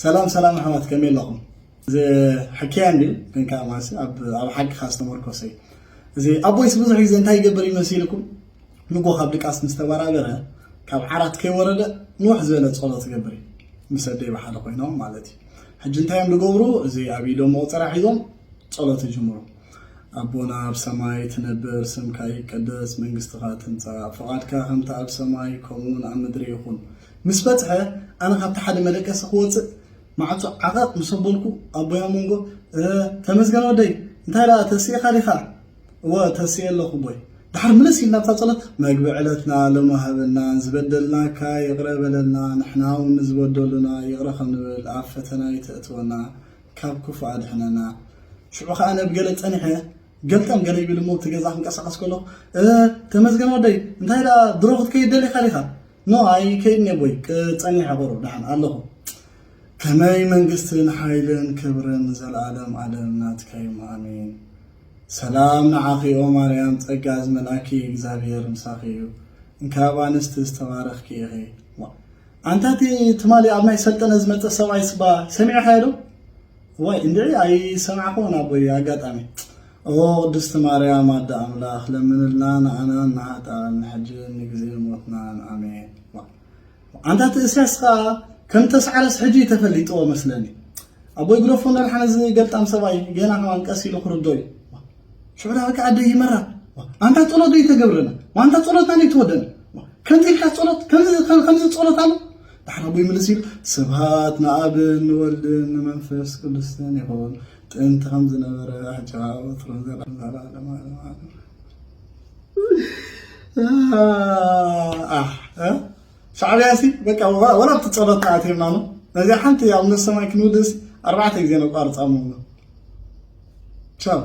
ሰላም ሰላም ኣሕዋት፣ ከመይ ኣለኹም? እዚ ሕክያ እንድዩ፣ ግን ከዓ ማሲ ኣብ ኣብ ሓቅኻ ዝተመርኮሰ እዩ። እዚ ኣቦይስ ብዙሕ ግዜ እንታይ ይገብር እዩ መሲልኩም? ንጎ ካብ ድቃስ ምስ ተበራበረ፣ ካብ ዓራት ከይወረደ ንውሕ ዝበለ ጸሎት ይገብር እዩ፣ ምስ ኣደይ ብሓደ ኮይኖም ማለት እዩ። ሕጂ እንታይ እዮም ዝገብሩ? እዚ ኣብ ኢዶም መቑጸርያ ሒዞም ጸሎት ይጅምሩ። ኣቦና ኣብ ሰማይ ትነብር፣ ስምካ ይቀደስ፣ መንግስትኻ ትምጻእ፣ ፍቓድካ ከምቲ ኣብ ሰማይ ከምኡውን ኣብ ምድሪ ይኹን። ምስ በጽሐ፣ ኣነ ካብቲ ሓደ መደቀሲ ክወጽእ ማዕጾ ዓቐቕ ምስ ኣበልኩ፣ ኣቦይ ኣሞንጎ፣ "እ፣ ተመስገን ወደይ፣ እንታይ ደኣ ተስኢኻ ዲኻ?" "እወ፣ ተስኤ ኣለኹ ኣቦይ." ደሓር ምልስ ኢልና ኣብታ ጸሎት፣ "መግቢ ዕለትና ሎሚ ሃበና፣ ዝበደልናካ ይቕረ በለልና፣ ንሕና እውን ንዝበደሉና ይቕረ ከም ንብል፣ ኣብ ፈተና ኣይተእትወና፣ ካብ ክፉእ ኣድሕነና." ሽዑ ኸኣ ነብ ገለ ጸኒሐ፣ ገልጠም ገለ ይብል እሞ፣ እቲ ገዛ ክንቀሳቐስ ከለኹ፣ "እ፣ ተመስገን ወደይ፣ እንታይ ደኣ ድሮ ክትከይድ ደሊኻ ዲኻ?" "ኖ፣ ኣይከይድን እየ ኣቦይ፣ ቅ-፣ ጸኒሐ ቁሩብ ደሓን ኣለኹ። ከመይ መንግስትን ሓይልን ክብርን ንዘለኣለም ኣለም ናትካ እዩ፣ ኣሜን። ሰላም ንዓኺ ኦ ማርያም፣ ጸጋ ዝመልኣኪ እግዚኣብሔር ምሳኺ እዩ። እንካብ ኣንስቲ ዝተባረኽኪ ኢኺ።" ዋ፣ ኣንታ እቲ ትማሊ ኣብ ናይ ሰልጠነ ዝመጸ ሰብኣይ ስባ ሰሚዕኻዮ ዶ? ዋይ፣ እንድዒ ኣይሰማዕኩዎን ኣቦይ፣ ኣጋጣሚ። ኦ ቅድስቲ ማርያም ኣደ ኣምላኽ፣ ለምንልና ንኣናን ንሓጥኣን፣ ንሕጂ ንግዜ ሞትናን። ኣሜን። ዋ፣ ኣንታ እቲ እስያስ ኸኣ ከም ተስዓረስ ሕጂ እዩ ተፈሊጥዎ መስለኒ። ኣቦይ ግደፎ፣ እንዳድሓነ ዝገልጣም ሰብኣይ ገና ከማን ቀስ ኢሉ ክርዶ እዩ። ሽዑ ዳኣ በቃ ኣደ ይመራ። ኣንታ ጸሎት ዶ ይተገብረና? ኣንታ ጸሎትና ዶ ይትወደና? ከምዚ ኢልካ ጸሎት፣ ከምዚ፣ ከም-፣ ከምዚ ጸሎት ኣሎ? ደሓር ኣቦይ ምልስ ኢሉ፣ "ስብሃት ንኣብን ንወልድን ንመንፈስ ቅዱስን ይኹን፣ ጥንቲ ከም ዝነበረ፣ ሕጂ ኸኣ ወትሩን ዘለዓለምን ዘለዓለምን ዓለምን ዓለምን." ኣህ፣ እ? ሻዕብያ ሲ፣ በቃ፣ ወ-፣ ወላ ኣብቲ ጸሎት ኣትየማ ነው። ነዚኣ ሓንቲ ኣብ ነፍሰ ማይ ክንውድስ ኣርባዕተ ግዜ ነቋርጻ እሞ ነው። ቻው።